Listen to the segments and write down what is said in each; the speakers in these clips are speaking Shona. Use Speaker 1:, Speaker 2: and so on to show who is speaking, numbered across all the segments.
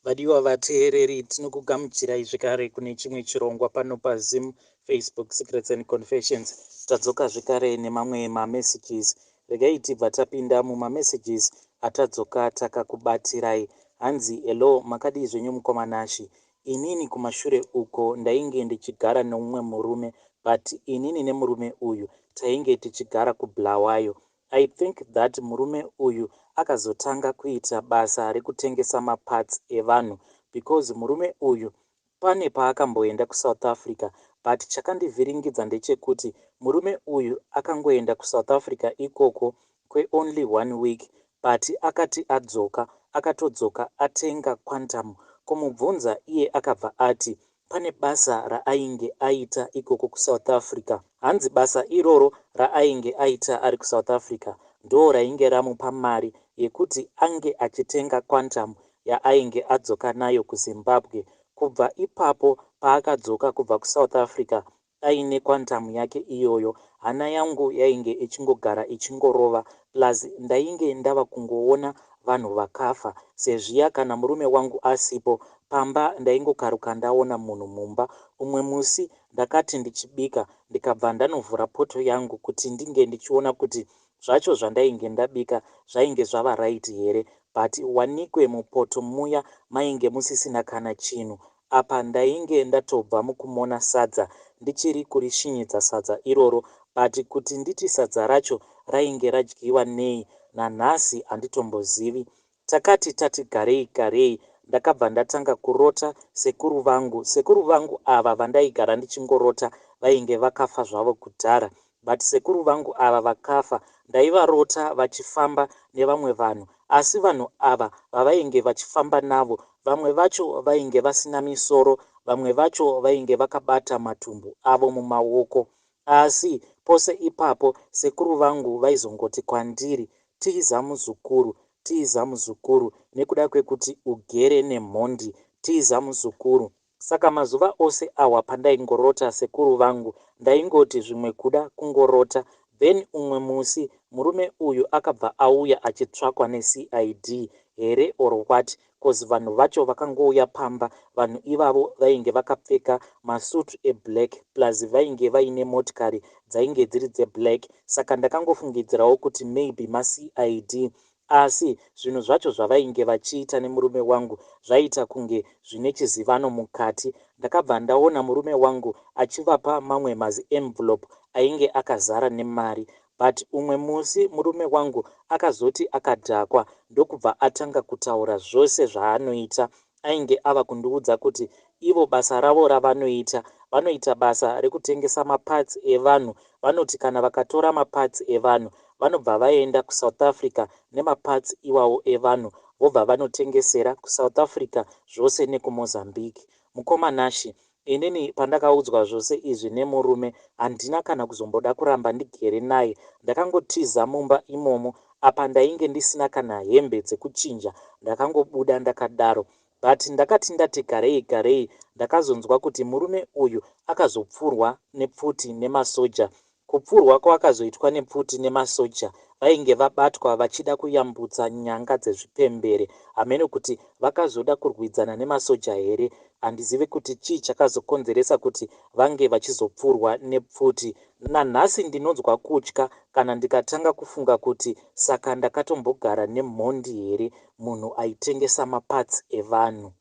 Speaker 1: Vadiwa vateereri, tinokugamuchirai zvekare kune chimwe chirongwa pano paZim Facebook Secrets and Confessions. Tadzoka zvekare nemamwe mamessages. Regai tibva tapinda mumamessages atadzoka takakubatirai. Hanzi, hello, makadii zvenyu mukoma Nashy? Inini kumashure uko ndainge ndichigara neumwe murume, but inini nemurume uyu tainge tichigara kuBulawayo. I think that murume uyu akazotanga kuita basa rekutengesa maparts evanhu because murume uyu pane paakamboenda kuSouth Africa, but chakandivhiringidza ndechekuti murume uyu akangoenda kuSouth Africa ikoko kweonly one week, but akati adzoka, akatodzoka atenga Quantum. Kumubvunza, iye akabva ati pane basa raainge aita ikoko kuSouth Africa. Hanzi basa iroro raainge aita ari kuSouth Africa ndo rainge ramupa mari yekuti ange achitenga Quantum yaainge adzoka nayo kuZimbabwe. Kubva ipapo paakadzoka kubva kuSouth Africa aine Quantum yake iyoyo, hana yangu yainge ichingogara ichingorova, plus ndainge ndava kungoona vanhu vakafa sezviya. Kana murume wangu asipo pamba, ndaingokaruka ndaona munhu mumba. Umwe musi ndakati ndichibika, ndikabva ndanovhura poto yangu kuti ndinge ndichiona kuti zvacho zvandainge ndabika zvainge zvava right here, but wanikwe mupoto muya mainge musisina kana chinhu. Apa ndainge ndatobva mukumona sadza, ndichiri kurishinyidza sadza iroro, but kuti nditi sadza racho rainge radyiwa nei, nanhasi handitombozivi. Takati tati garei garei, ndakabva ndatanga kurota sekuru vangu. Sekuru vangu ava vandaigara ndichingorota vainge vakafa zvavo kudhara, but sekuru vangu ava vakafa ndaivarota vachifamba nevamwe vanhu, asi vanhu ava vavainge vachifamba navo, vamwe vacho vainge vasina misoro, vamwe vacho vainge vakabata matumbu avo mumaoko. Asi pose ipapo sekuru vangu vaizongoti kwandiri, "Tiza muzukuru, tiza muzukuru, nekuda kwekuti ugere nemhondi, tiza muzukuru." Saka mazuva ose awa pandaingorota sekuru vangu, ndaingoti zvimwe kuda kungorota. Then umwe musi murume uyu akabva auya achitsvakwa neCID here or what, 'cause vanhu vacho vakangouya pamba, vanhu ivavo vainge vakapfeka masutu eblack, plus vainge vaine motikari dzainge dziri dzeblack. Saka ndakangofungidzirawo kuti maybe maCID, asi zvinhu zvacho zvavainge vachiita nemurume wangu zvaita kunge zvine chizivano mukati. Ndakabva ndaona murume wangu achivapa mamwe mazienvelope ainge akazara nemari. But umwe musi murume wangu akazoti akadhakwa, ndokubva atanga kutaura zvose zvaanoita. Ainge ava kundiudza kuti ivo basa ravo ravanoita, vanoita basa rekutengesa maparts evanhu. Vanoti kana vakatora maparts evanhu, vanobva vaenda kuSouth Africa nemaparts iwawo evanhu, vobva vanotengesera kuSouth Africa zvose nekuMozambique. Mukoma Nashy, inini pandakaudzwa zvose izvi nemurume, handina kana kuzomboda kuramba ndigere naye. Ndakangotiza mumba imomo. Apa ndainge ndisina kana hembe dzekuchinja, ndakangobuda ndakadaro. But ndakati ndati garei garei, ndakazonzwa kuti murume uyu akazopfurwa nepfuti nemasoja. Kupfurwa kwaakazoitwa nepfuti nemasoja, vainge vabatwa vachida kuyambutsa nyanga dzezvipembere. Hamene kuti vakazoda kurwidzana nemasoja here, handizivi kuti chii chakazokonzeresa kuti vange vachizopfurwa nepfuti. Nanhasi ndinonzwa kutya kana ndikatanga kufunga kuti saka ndakatombogara nemhondi here, munhu aitengesa maparts evanhu.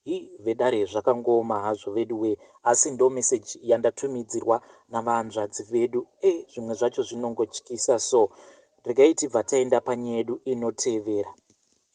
Speaker 1: Hi vedare, zvakangooma hazvo vedu we, asi ndo meseji yandatumidzirwa navanzvadzi vedu. E, zvimwe zvacho zvinongotyisa. So regai tibva taenda panyaya yedu inotevera.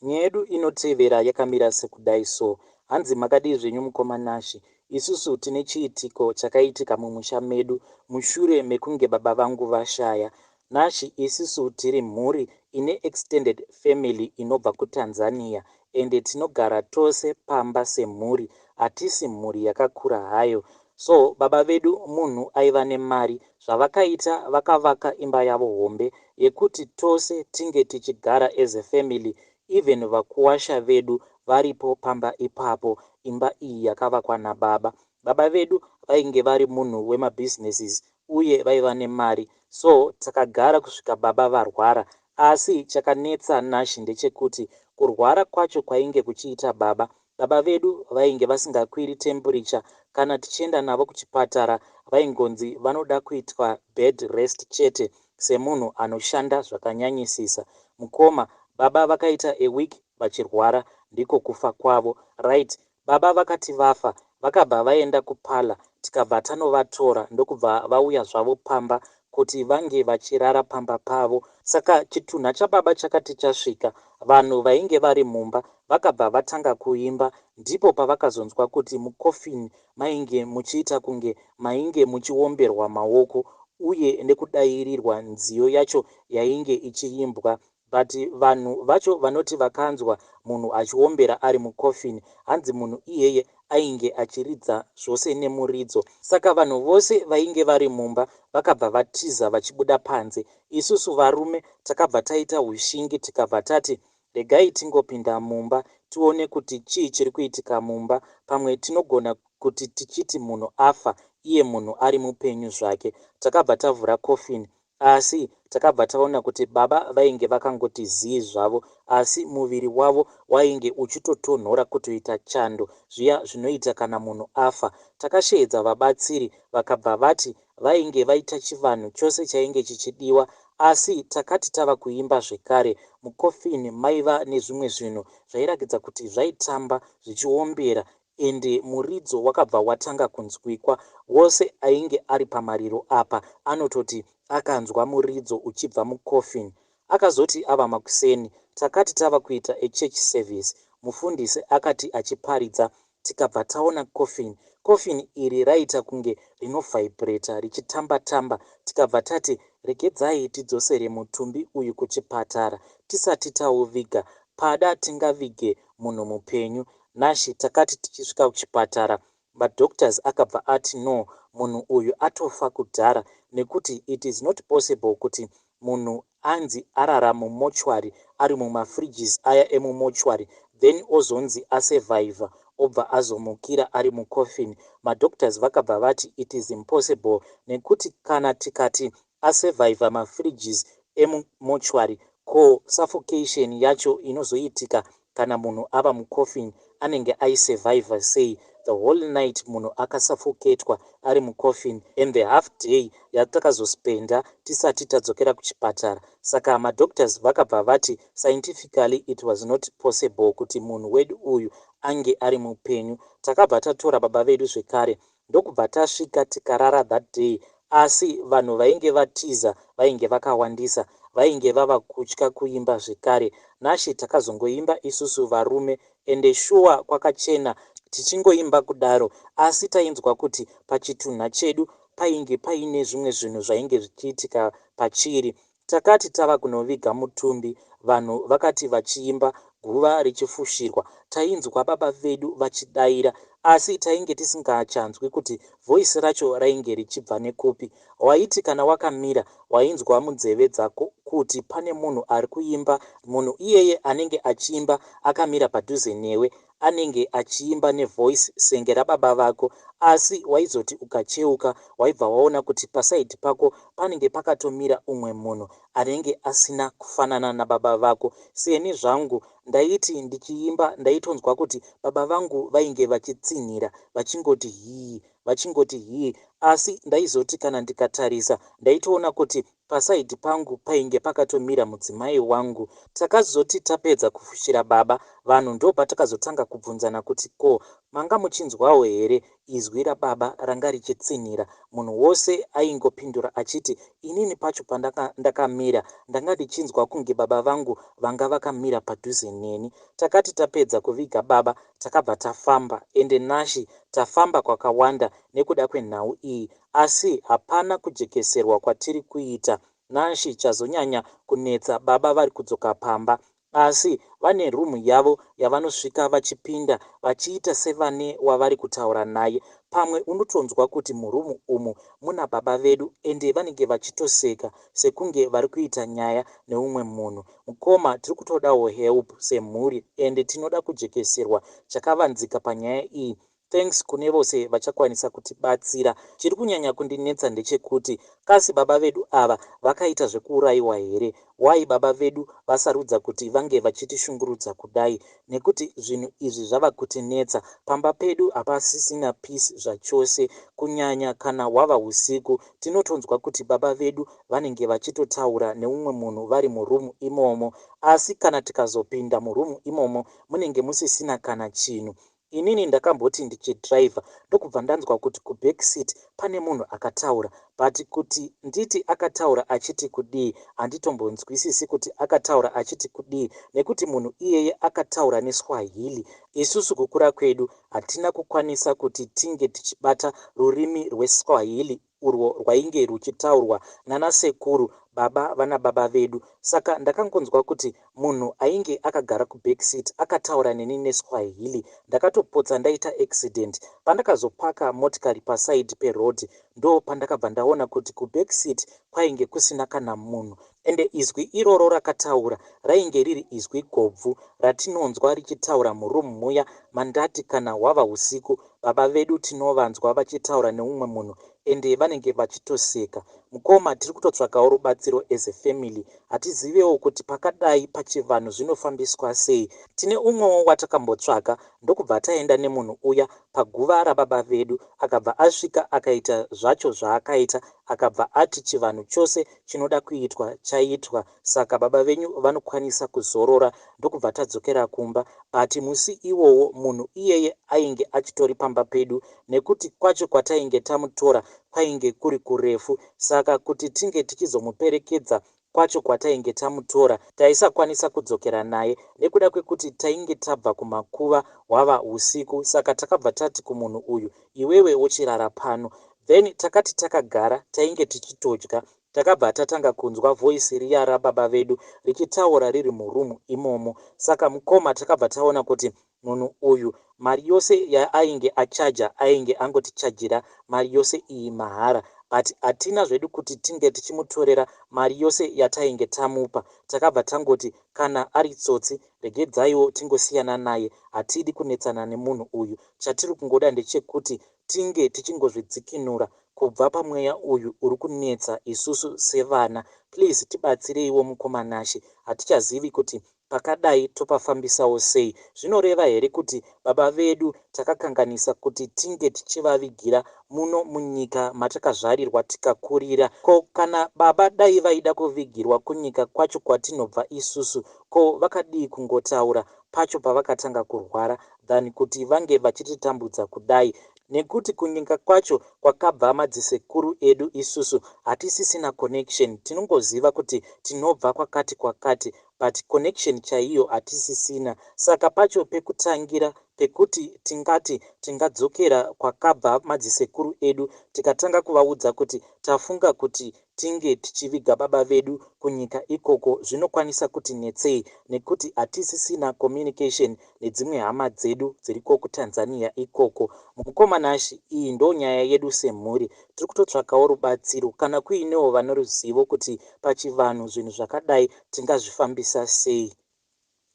Speaker 1: Nyaya yedu inotevera yakamira sekudai so. Hanzi, makadii zvenyu mukoma Nashy? Isusu tine chiitiko chakaitika mumusha medu mushure mekunge baba vangu vashaya. Nashy, isusu tiri mhuri ine extended family inobva kuTanzania, ende tinogara tose pamba semhuri. Hatisi mhuri yakakura hayo. So baba vedu munhu aiva nemari. Zvavakaita, vakavaka imba yavo hombe yekuti tose tinge tichigara as a family, even vakuwasha vedu varipo pamba ipapo. Imba iyi yakavakwa nababa. Baba vedu vainge vari munhu wemabusinesses uye vaiva nemari. So takagara kusvika baba varwara. Asi chakanetsa, Nashy, ndechekuti kurwara kwacho kwainge kuchiita baba, Baba vedu vainge vasingakwiri temperature kana tichienda navo kuchipatara vaingonzi vanoda kuitwa bed rest chete semunhu anoshanda zvakanyanyisisa. Mukoma, baba vakaita a week vachirwara ndiko kufa kwavo. Right, baba vakati vafa vakabva vaenda kuparlour tikabva tanovatora ndokubva vauya zvavo pamba kuti vange vachirara pamba pavo. Saka chitunha chababa chakati chasvika, vanhu vainge vari mumba vakabva vatanga kuimba ndipo pavakazonzwa kuti mucoffin mainge muchiita kunge mainge muchiomberwa maoko uye nekudairirwa nziyo yacho yainge ichiimbwa but vanhu vacho vanoti vakanzwa munhu achiombera ari mucoffin hanzi munhu iyeye ainge achiridza zvose nemuridzo. Saka vanhu vose vainge vari mumba vakabva vatiza vachibuda panze. Isusu varume takabva taita ushingi tikabva tati regai tingopinda mumba tione kuti chii chiri kuitika mumba pamwe tinogona kuti tichiti munhu afa iye munhu ari mupenyu zvake. Takabva tavhura coffin asi takabva taona kuti baba vainge vakangoti zii zvavo asi muviri wavo wainge uchitotonhora kutoita chando zviya zvinoita kana munhu afa. Takasheedza vabatsiri vakabva vati vainge vaita chivanhu chose chainge chichidiwa asi takati tava kuimba zvekare mucoffin maiva nezvimwe zvinhu zvairakidza kuti zvaitamba zvichiombera ende muridzo wakabva watanga kunzwikwa. Wose ainge ari pamariro apa anototi akanzwa muridzo uchibva mucoffin. Akazoti ava makuseni takati tava kuita a church service mufundisi akati achiparidza tikabva taona coffin. Coffin iri raiita kunge rinovhaibhureta richitamba tamba tikabva tati regedzai tidzosere mutumbi uyu kuchipatara tisati tauviga pada tingavige munhu mupenyu. Nashy takati tichisvika kuchipatara madoctors akabva ati no munhu uyu atofa kudhara nekuti it is not possible kuti munhu anzi arara mumortuary ari mumafridges aya emumortuary then ozonzi asurvivor obva azomukira ari mucoffin. Madoctors vakabva vati it is impossible nekuti kana tikati asurvivor mafridges emumortuary ko suffocation yacho inozoitika kana munhu ava mucoffin anenge aisurvivor sei the whole night munhu akasuffocatwa ari mucoffin and the half day yatakazospenda tisati tadzokera kuchipatara. Saka madoctors vakabva vati scientifically it was not possible kuti munhu wedu uyu ange ari mupenyu. Takabva tatora baba vedu zvekare ndokubva tasvika tikarara that day asi vanhu vainge vatiza vainge vakawandisa vainge vava kutya kuimba zvekare. Nashe takazongoimba isusu varume ende shuwa kwakachena tichingoimba kudaro asi tainzwa kuti pachitunha chedu painge paine zvimwe zvinhu zvainge zvichiitika pachiri. Takati tava kunoviga mutumbi vanhu vakati vachiimba guva richifushirwa tainzwa baba vedu vachidaira asi tainge tisingachanzwi kuti voice racho rainge richibva nekupi. Waiti kana wakamira wainzwa munzeve dzako kuti pane munhu ari kuimba munhu iyeye anenge achiimba akamira padhuze newe anenge achiimba nevoice senge rababa vako asi waizoti ukacheuka waibva waona kuti pasaidhi pako panenge pakatomira umwe munhu anenge asina kufanana nababa vako. Seni zvangu ndaiti ndichiimba ndaitonzwa kuti baba vangu vainge vachitsinhira vachingoti hii vachingoti hii asi ndaizoti kana ndikatarisa ndaitoona kuti Paside pangu painge pakatomira mudzimai wangu. Takazoti tapedza kufushira baba, vanhu ndopatakazotanga kubvunzana kuti ko manga muchinzwawo here izwi rababa ranga richitsinhira. Munhu wose aingopindura achiti inini pacho pandanga ndakamira ndanga ndichinzwa kunge baba vangu vanga vakamira padhuze neni. Takati tapedza kuviga baba takabva tafamba ende Nashy tafamba kwakawanda nekuda kwenhau iyi Asi hapana kujekeserwa kwatiri kuita Nashy chazonyanya kunetsa baba vari kudzoka pamba asi vane room yavo yavanosvika vachipinda vachiita sevane wavari kutaura naye pamwe unotonzwa kuti muroom umu muna baba vedu ende vanenge vachitoseka sekunge vari kuita nyaya neumwe munhu mukoma tiri kutodawo help semhuri ende tinoda kujekeserwa chakavanzika panyaya iyi. Thanks kune vose vachakwanisa kutibatsira. Chiri kunyanya kundinetsa ndechekuti kasi baba vedu ava vakaita zvekuurayiwa here? Why baba vedu vasarudza kuti vange vachitishungurudza kudai? Nekuti zvinhu izvi zvava kutinetsa. Pamba pedu hapasisina peace zvachose kunyanya kana hwava husiku tinotonzwa kuti baba vedu vanenge vachitotaura neumwe munhu vari muroom imomo asi kana tikazopinda muroom imomo munenge musisina kana chinhu. Inini ndakamboti ndichidriver ndokubva ndanzwa kuti kuback seat pane munhu akataura but kuti nditi akataura achiti kudii handitombonzwisisi kuti akataura achiti kudii nekuti munhu iyeye akataura neSwahili. Isusu kukura kwedu hatina kukwanisa kuti tinge tichibata rurimi rweSwahili urwo rwainge rwuchitaurwa nanasekuru baba vanababa vedu. Saka ndakangonzwa kuti munhu ainge akagara kuback seat akataura neni neSwahili. Ndakatopotsa ndaita accident. Pandakazopaka motikari paside peroad ndopandakabva ndaona kuti kuback seat kwainge kusina kana munhu. Ende izwi iroro rakataura rainge riri izwi gobvu ratinonzwa richitaura muroom muya mandati kana hwava husiku baba vedu tinovanzwa vachitaura neumwe munhu ende vanenge vachitoseka. Mukoma tiri kutotsvakawo rubatsiro as a family. Hatizivewo kuti pakadai pachivanhu zvinofambiswa sei. Tine umwewo watakambotsvaka ndokubva taenda nemunhu uya paguva rababa vedu akabva asvika akaita zvacho zvaakaita akabva ati chivanhu chose chinoda kuitwa chaitwa saka baba venyu vanokwanisa kuzorora ndokubva tadzokera kumba but musi iwowo munhu iyeye ainge achitori pamba pedu nekuti kwacho kwatainge tamutora kwainge kuri kurefu saka kuti tinge tichizomuperekedza kwacho kwatainge tamutora taisakwanisa kudzokera naye nekuda kwekuti tainge tabva kumakuva hwava husiku saka takabva tati kumunhu uyu iwewe wochirara pano then takati takagara tainge tichitodya takabva tatanga kunzwa voice riya rababa vedu richitaura riri muroom imomo saka mukoma takabva taona kuti munhu uyu mari yose yaainge achaja ainge angotichajira mari yose iyi mahara but hatina zvedu kuti tinge tichimutorera mari yose yatainge tamupa takabva tangoti kana ari tsotsi regedzaiwo tingosiyana naye hatidi kunetsana nemunhu uyu chatiri kungoda ndechekuti tinge tichingozvidzikinura kubva pamweya uyu uri kunetsa isusu sevana please tibatsireiwo mukoma Nashe hatichazivi kuti pakadai topafambisawo sei zvinoreva here kuti baba vedu takakanganisa kuti tinge tichivavigira muno munyika matakazvarirwa tikakurira ko kana baba dai vaida kuvigirwa kunyika kwacho kwatinobva isusu ko vakadii kungotaura pacho pavakatanga kurwara than kuti vange vachititambudza kudai nekuti kunyika kwacho kwakabva madzisekuru edu isusu hatisisina connection tinongoziva kuti tinobva kwakati kwakati but connection chaiyo hatisisina saka pacho pekutangira pekuti tingati tingadzokera kwakabva madzisekuru edu tikatanga kuvaudza kuti tafunga kuti tinge tichiviga baba vedu kunyika ikoko zvinokwanisa kuti netsei nekuti hatisisina communication nedzimwe hama dzedu dziriko kuTanzania ikoko. Mukoma Nashe iyi ndo nyaya yedu semhuri tiri kutotsvakawo rubatsiro kana kuinewo vane ruzivo kuti pachivanhu zvinhu zvakadai tingazvifambisa sei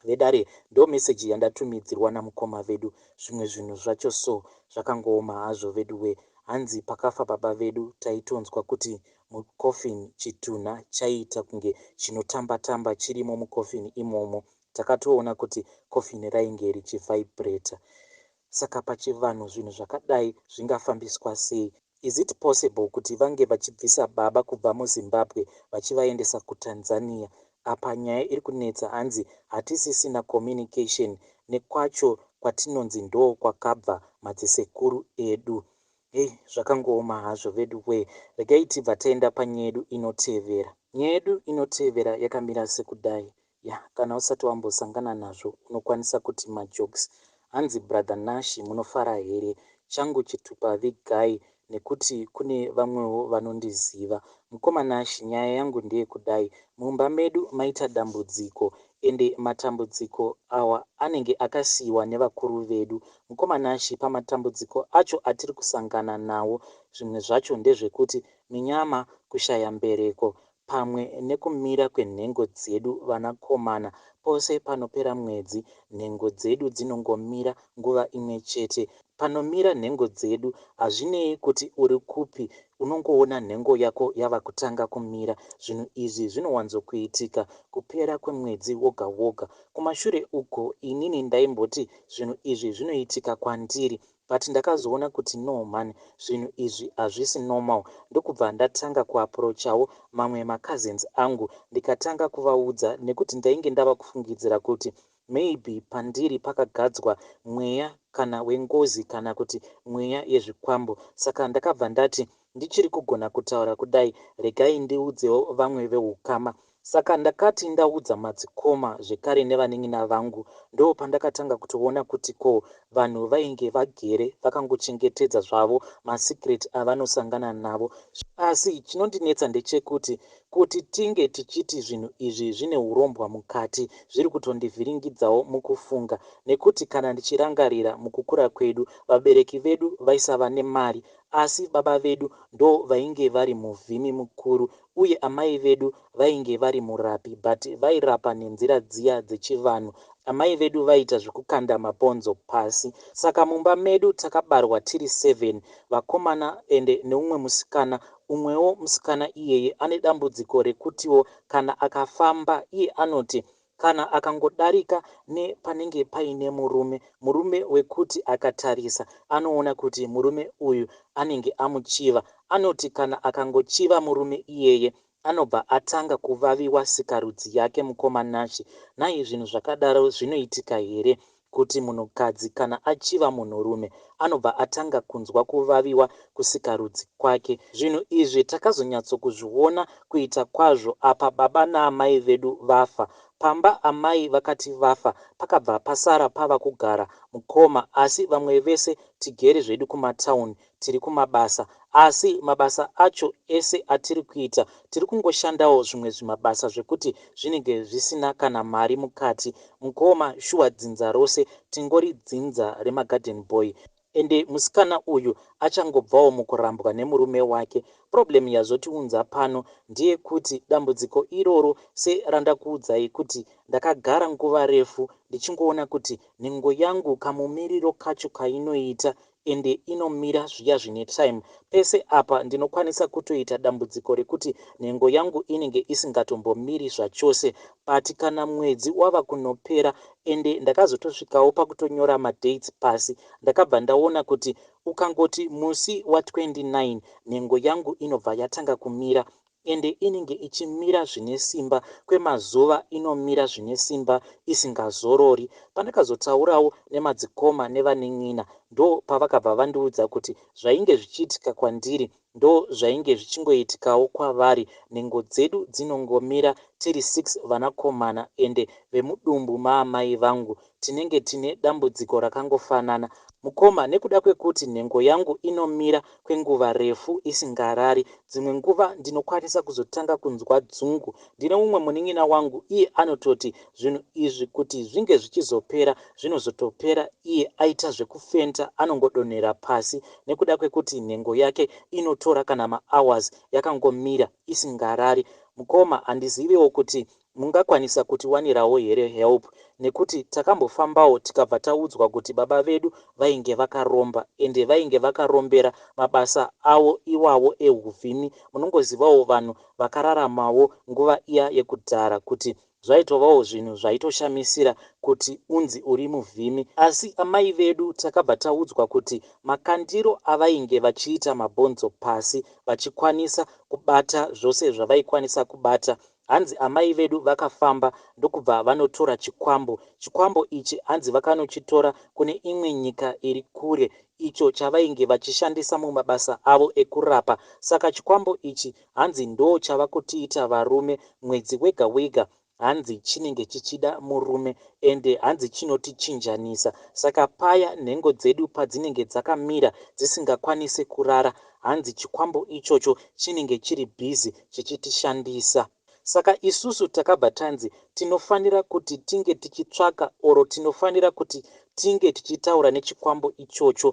Speaker 1: vedare ndo meseji yandatumidzirwa namukoma vedu zvimwe zvinhu zvacho so zvakangooma hazvo vedu we hanzi pakafa baba vedu taitonzwa kuti mucoffin chitunha chaiita kunge chinotamba-tamba chirimo mucoffin imomo takatoona kuti coffin rainge richivhibrata saka pachivanhu zvinhu zvakadai zvingafambiswa sei is it possible kuti vange vachibvisa baba kubva muZimbabwe vachivaendesa kuTanzania apa nyaya iri kunetsa hanzi hatisisina communication nekwacho kwatinonzi ndo kwakabva madzisekuru edu hei zvakangooma hazvo vedu wee regai tibva taenda panyaya yedu inotevera nyaya yedu inotevera yakamira sekudai ya kana usati wambosangana nazvo unokwanisa kuti majokes hanzi brother Nashi munofara here changu chitupa vigai nekuti kune vamwewo vanondiziva mukoma Nashi nyaya yangu ndeyekudai mumba medu maita dambudziko ende matambudziko awa anenge akasiyiwa nevakuru vedu mukoma Nashi pamatambudziko acho atiri kusangana nawo zvimwe zvacho ndezvekuti minyama kushaya mbereko pamwe nekumira kwenhengo dzedu vanakomana pose panopera mwedzi nhengo dzedu dzinongomira nguva imwe chete. Panomira nhengo dzedu hazvinei kuti uri kupi unongoona nhengo yako yava kutanga kumira. Zvinhu izvi zvinowanzokuitika kupera kwemwedzi woga woga. Kumashure uko inini ndaimboti zvinhu izvi zvinoitika kwandiri but ndakazoona kuti no mhani zvinhu izvi hazvisi normal ndokubva ndatanga kuapproachawo mamwe macousins angu ndikatanga kuvaudza nekuti ndainge ndava kufungidzira kuti maybe pandiri pakagadzwa mweya kana wengozi kana kuti mweya yezvikwambo saka ndakabva ndati ndichiri kugona kutaura kudai regai ndiudzewo vamwe veukama Saka ndakati ndaudza madzikoma zvekare nevanin'ina vangu ndopandakatanga kutoona kuti ko vanhu vainge vagere vakangochengetedza zvavo masecret avanosangana navo. Asi chinondinetsa ndechekuti kuti tinge tichiti zvinhu izvi zvine hurombwa mukati zviri kutondivhiringidzawo mukufunga nekuti kana ndichirangarira mukukura kwedu vabereki vedu vaisava nemari asi baba vedu ndovainge vari muvhimi mukuru uye amai vedu vainge vari murapi but vairapa nenzira dziya dzechivanhu. Amai vedu vaiita zvekukanda mabhonzo pasi. Saka mumba medu takabarwa tiri seven vakomana ende neumwe musikana. Umwewo musikana iyeye ane dambudziko rekutiwo kana akafamba iye anoti Kana akangodarika nepanenge paine murume, murume wekuti akatarisa anoona kuti murume uyu anenge amuchiva. Anoti kana akangochiva murume iyeye anobva atanga kuvaviwa sikarudzi yake mukoma Nashy. Nhai zvinhu zvakadaro zvinoitika here kuti munhukadzi kana achiva munhurume anobva atanga kunzwa kuvaviwa kusikarudzi kwake. Zvinhu izvi takazonyatsokuzviona kuita kwazvo apa baba naamai vedu vafa. Pamba amai vakati vafa pakabva pasara pava kugara mukoma asi vamwe vese tigere zvedu kumatown tiri kumabasa asi mabasa acho ese atiri kuita tiri kungoshandawo zvimwe zvimabasa zvekuti zvinenge zvisina kana mari mukati. Mukoma shuwa dzinza rose tingori dzinza remagarden boy ende musikana uyu achangobvawo mukurambwa nemurume wake. Problem yazotiunza pano ndeyekuti dambudziko iroro serandakuudzai kuti ndakagara nguva refu ndichingoona kuti nhengo yangu kamumiriro kacho kainoita ende inomira zviya zvine time pese apa ndinokwanisa kutoita dambudziko rekuti nhengo yangu inenge isingatombomiri zvachose but kana mwedzi wava kunopera ende ndakazotosvikawo pakutonyora madates pasi ndakabva ndaona kuti ukangoti musi wa 29 nhengo yangu inobva yatanga kumira ende inenge ichimira zvine simba kwemazuva inomira zvine simba isingazorori. Pandakazotaurawo nemadzikoma nevanin'ina ndopavakabva vandiudza kuti zvainge zvichiitika kwandiri ndozvainge zvichingoitikawo kwavari nhengo dzedu dzinongomira tiri six vanakomana ende vemudumbu maamai vangu tinenge tine dambudziko rakangofanana Mukoma, nekuda kwekuti nhengo yangu inomira kwenguva refu isingarari, dzimwe nguva ndinokwanisa kuzotanga kunzwa dzungu. Ndine mumwe munin'ina wangu iye anototi zvinhu izvi kuti zvinge zvichizopera zvinozotopera iye aita zvekufenta anongodonhera pasi nekuda kwekuti nhengo yake inotora kana mahours yakangomira isingarari. Mukoma, handizivewo kuti Mungakwanisa kutiwanirawo here help nekuti takambofambawo tikabva taudzwa kuti baba vedu vainge vakaromba ende vainge vakarombera mabasa avo iwawo ehuvhimi munongozivawo vanhu vakararamawo nguva iya yekudhara kuti zvaitovawo zvinhu zvaitoshamisira kuti unzi uri muvhimi asi amai vedu takabva taudzwa kuti makandiro avainge vachiita mabhonzo pasi vachikwanisa kubata zvose zvavaikwanisa kubata Hanzi amai vedu vakafamba ndokubva vanotora chikwambo. Chikwambo ichi hanzi vakanochitora kune imwe nyika iri kure icho chavainge vachishandisa mumabasa avo ekurapa. Saka chikwambo ichi hanzi ndoo chava kutiita varume mwedzi wega wega hanzi chinenge chichida murume ende hanzi chinotichinjanisa. Saka paya nhengo dzedu padzinenge dzakamira dzisingakwanise kurara hanzi chikwambo ichocho chinenge chiri busy chichitishandisa. Saka isusu takabva tanzi tinofanira kuti tinge tichitsvaka or tinofanira kuti tinge tichitaura nechikwambo ichocho.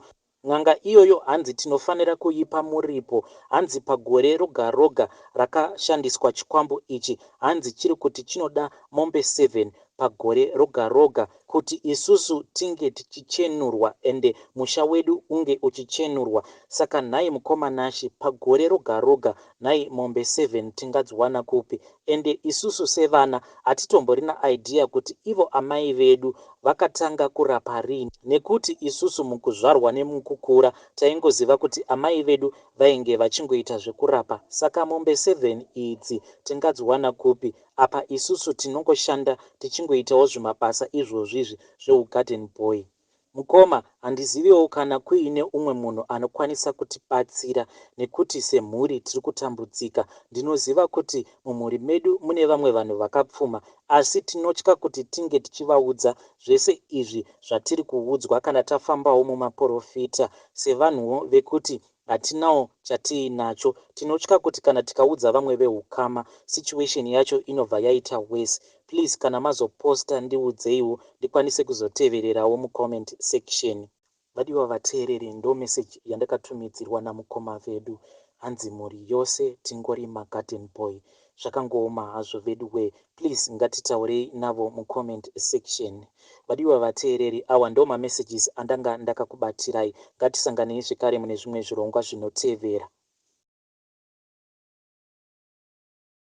Speaker 1: N'anga iyoyo hanzi tinofanira kuipa muripo hanzi pagore roga roga rakashandiswa chikwambo ichi hanzi chiri kuti chinoda mombe seven. pagore roga roga kuti isusu tinge tichichenurwa ende musha wedu unge uchichenurwa. Saka nhai mukoma Nashy pagore roga roga nhai mombe 7 tingadziwana kupi? Ende isusu sevana hatitomborina idea kuti ivo amai vedu vakatanga kurapa rini nekuti isusu mukuzvarwa nemukukura taingoziva kuti amai vedu vainge vachingoita zvekurapa saka mombe 7 idzi tingadziwana kupi apa isusu tinongoshanda tichingoitawo zvimabasa izvozvizvi zveugarden boy. Mukoma handiziviwo kana kuine umwe munhu anokwanisa kutibatsira nekuti semhuri tiri kutambudzika. Ndinoziva kuti mumhuri medu mune vamwe vanhu vakapfuma asi tinotya kuti tinge tichivaudza zvese izvi zvatiri kuudzwa kana tafambawo mumaporofita sevanhuwo vekuti hatinawo chatiinacho. Tinotya kuti kana tikaudza vamwe vehukama situation yacho inobva yaita worse. Please kana mazoposta ndiudzeiwo ndikwanise kuzotevererawo mucomment section. Vadiwa vateereri ndo message yandakatumidzirwa namukoma vedu hanzi mhuri yose tingori magarden boy zvakangooma hazvo veduwee please ngatitaurei navo mucomment section. Vadiwa vateereri awa ndo mamessages andanga ndakakubatirai ngatisanganei zvekare mune zvimwe zvirongwa zvinotevera.